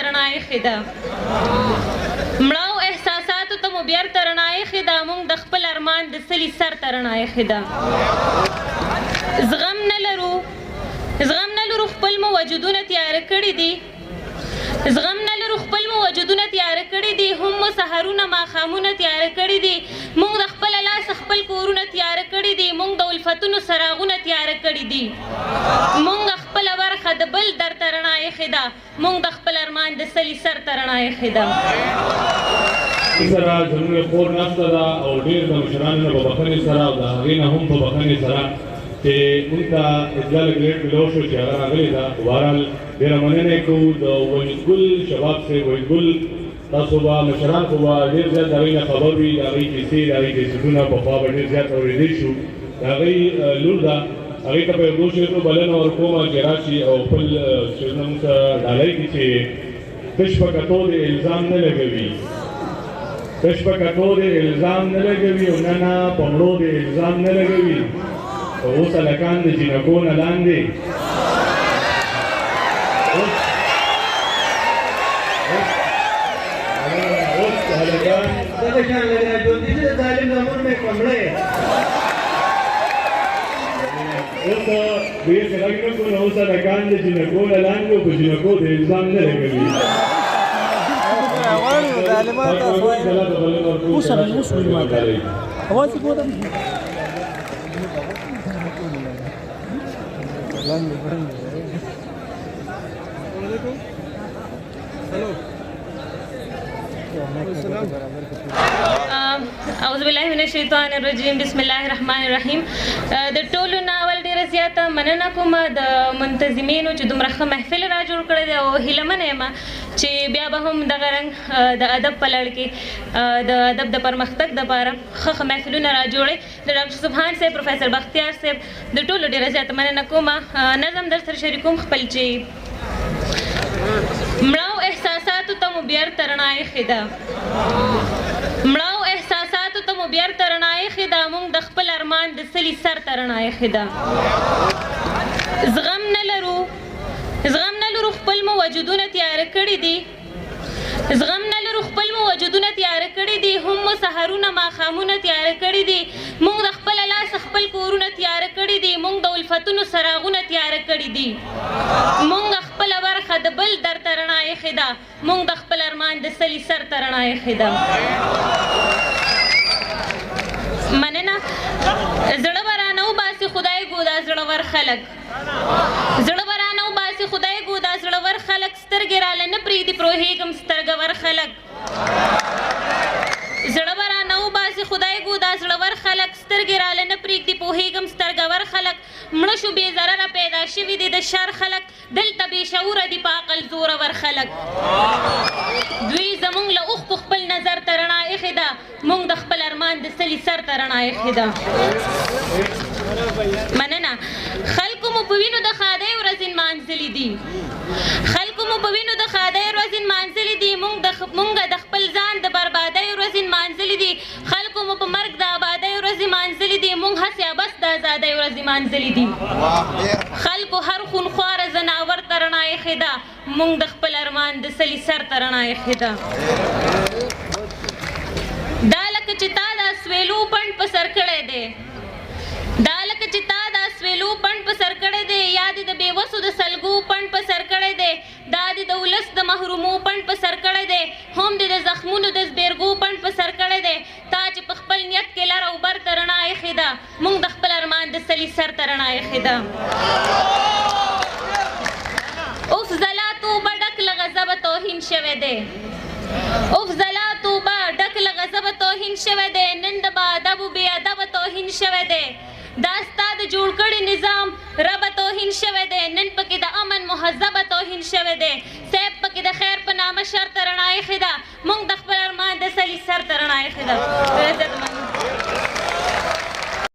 رڼا ایښې ده. مړو احساساتو ته مو بیرته رڼا ایښې ده، موږ د خپل ارمان د څلي سر ته رڼا ایښې ده. زغم نه لرو، زغم نه لرو، خپل مو وجودونه تیاره کړي دي. زغم نه لرو، خپل مو وجودونه تیاره کړي دي. هم مو سهارونه ماښامونه تیاره کړي دي. موږ د خپله لاسه خپل کورونه تیاره کړي دي. موږ د الفتونو څراغونه تیاره کړي دي. موږ خپله برخه د بل در ته رڼا ایښې ده، موږ د خپل ارمان د څلي سر ته رڼا ایښې ده. سره زموږ خور ناسته ده او ډېر د مشرانو نه په بخښنې سره او د هغې نه هم په بخښنې سره چې موږ ته اطلاع لږ late ملو شو چې هغه راغلې ده. بهرحال ډېره مننه یې کوو د وحید ګل شباب صاحب. وحید ګل تاسو به مشران خو به ډېر زیات د هغوی نه خبر وي، د هغوی کیسې، د هغوی کیسټونه پخوا به ډېر زیات اورېدی شو. د هغوی لور ده، هغې ته په یو دوو شعرونو بلنه ورکوم چې راشي او خپل شعرونه موږ ته ډالۍ کړي چې تش په کتو دې الزام نه لګوي، تش په کتو دې الزام نه لګوي او نه نه په مړو دې الزام نه لګوي. اوس هلکان د جینکو نه لاندې، اوس هلکان دغه شان لري ژوندي چې د ظالم زامن مې کمړی. اوس ډېر څه غږ نه کوو، نو اوس هلکان د جینکو نه لاندې او په جینکو د الزام نه لګوي. اوس اوس ماته اواز کوم. اعوذ بالله من الشیطان الرجیم، بسم الله الرحمن الرحیم. د ټولو نه اول ډېره زیاته مننه کوم د منتظمینو چې دومره ښه محفل را جوړ کړی دی، او هیله منه یم چې بیا به هم دغه رنګ د ادب په لړ کې د ادب د پرمختګ دپاره ښه ښه محفلونه را جوړئ. د ډاکټر سبحان صاحب، پروفیسر بختیار صاحب، د ټولو ډېره زیاته مننه کوم. نظم در سره شریکوم خپل چې مړو احساساتو ته مو بیرته رڼا ایښې ده. مړو احساساتو ته مو بیرته رڼا ایښې ده، موږ د خپل ارمان د څلي سر ته رڼا ایښې ده. زغم نه لرو، زغم نه لرو، خپل مو وجودونه تیاره کړي دي. زغم نه لرو، خپل مو وجودونه تیاره کړي دي. هم مو سهارونه ماښامونه تیاره کړي دي. موږ د خپله لاسه خپل کورونه تیاره کړي دي. موږ د الفتونو څراغونه تیاره کړي دي. موږ خپله برخه د بل در ته رڼا ایښې ده، موږ د خپل ارمان د څلي سر ته رڼا ایښې ده. مننه. زړه به رانه وباسي خدای ګو دا زړور خلک، زړه به رانه وباسي خدای ګو دا زړور خلک، سترګې راله نه پرېږدي پروهېږم سترګور خلک. زړه به رانه وباسي خدای ګو دا زړور خلک، سترګې راله نه پرېږدي پوهېږم سترګور خلک. مړه شو بې ضرره پیدا شوي دي د شر خلک، دلته بې شعوره دي په عقل زورور خلک. دوی زموږ له اوښکو خپل نظر ته رڼا ایښې ده، موږ د خپل ارمان د څلي سر ته رڼا ایښې ده. مننه. خلکو مو په وینو د ښادۍ ورځې نمانځلې دي، خلکو مو په وینو د ښادۍ ورځې نمانځلې دي. موږ د خپل ځان د بربادۍ ورځې نمانځلې دي. خلکو مو په مرګ د آبادۍ ورځې نمانځلې دي. موږ هسې عبث د ازادۍ ورځې نمانځلې دي. خلکو هر خونخواره ځناور ته رڼا ایښې ده، موږ د خپل ارمان د څلي سر ته رڼا ایښې ده. دا لکه چې تا دا سویلو پنډ په سر کړی دی، دا لکه چې تا دا سویلو پنډ په سر کړی دی، یا دې د بې وسو د سلګو پنډ په سر کړی دی، دا دې د ولس د محرومو پنډ په سر کړی دی، هم دې د زخمونو د زبېرګو پنډ په سر کړی دی. تا چې په خپل نیت کې لر او بر ته رڼا ایښې ده، موږ د خپل ارمان د څلي سر ته رڼا ایښې ده. اوف ځلا توبه ډک له غضبه توهین شوی دی، اوف ځلا توبه ډک له غضبه توهین شوی دی، نن د با ادبو بې ادبه توهین شوی دی. دا ستا د جوړ کړي نظام ربه توهین شوی دی، نن پکې د امن مهذبه توهین شوی دی. صاحب پکې د خیر په نامه شر ته رڼا ایښې ده، موږ د خپل ارمان د څلي سر ته رڼا ایښې ده.